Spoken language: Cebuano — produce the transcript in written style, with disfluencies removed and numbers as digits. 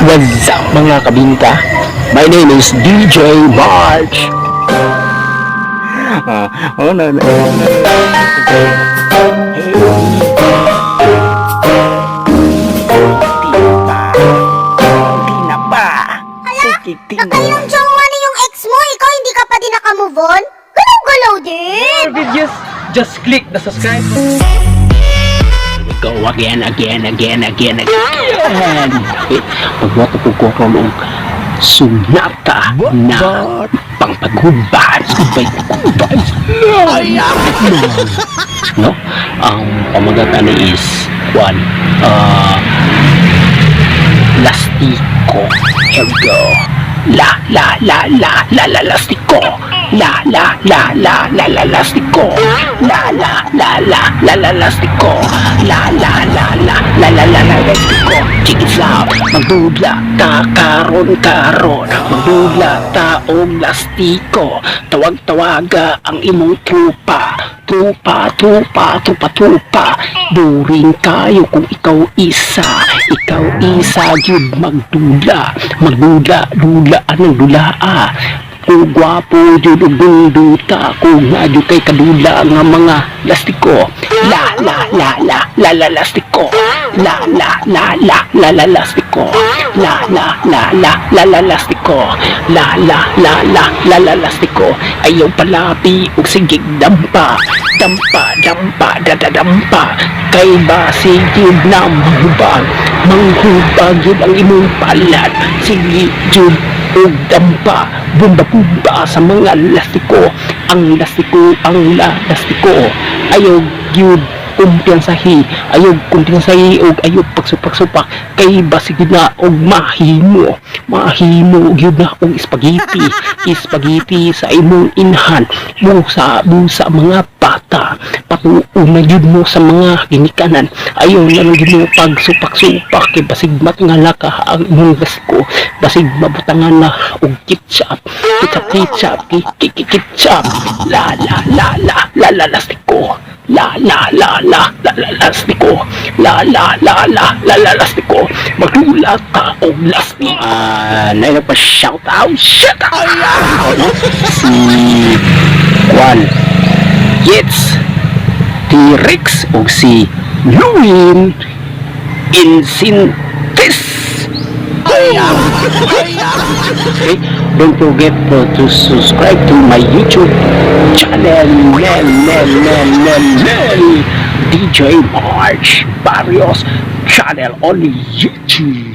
What's up, mga kabinta? My name is DJ March. Ah, oh, no. Hey. Di pa. Di na ba? Sige, di na. Nakayong jowa na yung ex mo, ikaw hindi ka pa din nakamove on? Galaw-galaw din! More videos, just click the subscribe button. We go again, again, again, again, again. Okay, magmoto po ko ron og sunata na pangpag-good vibes, good vibes, good vibes. No? Ang pamagat ani is one, lastiko. Here we go. La, la, la, la, la, la, lastiko. La, la, la, la, la, la, lastiko. La, la, la, la, la, la, lastiko. La, la, la, la, la, la, la, la, lastiko. Check it out. Magdula ta karon karon. Magdula ta og lastiko. Tawag-tawaga ang imong trupa. Trupa, trupa, trupa, trupa. Boring kayo kung ikaw isa. Ikaw isa gyud magdula. Magdula, dula, anong dula ah. Kung gwapo jud og dunduta, kung nga jud kay kadula nga mga lastiko. La la la la la la lastiko. La la la la la la lastiko. La la la la la la lastiko. La la la la la la lastiko. Ayaw palapi og sige dampa. Dampa, dampa, dada dampa. Kay basig jud na manghubag. Manghubag jud ang imong palad. Sige jud og dampa, bumba bumba sa mga lastiko. Ang lastiko, ang la lastiko. Ayaw gyud kumpiyansahi, ayaw kumpiyansahi og ayaw pagsupak-supak kay basig gyud na og mahimo, mahimo gyud na og spaghetti, spaghetti sa imong inhan, busa busa mga bata, patuon na gyud mo sa mga ginikanan. Ayaw na lang gyud mo pagsupak-supak kay basig matingala ka ang imong lastiko, basig mabutangan na og ketchup, ketchup, ketchup, ketchup. La la la la la la lastiko. La la la la la la lastiko. La la la la la la lastiko. Magdula ka og lastiko. Ah, uh, pa shout out, shout out, no? Si Juan Yates T-Rex o si Luwin Insintes. Okay, don't forget to subscribe to my YouTube channel, Nel, Nel, Nel, Nel, Nel, DJ March Barrios channel on YouTube.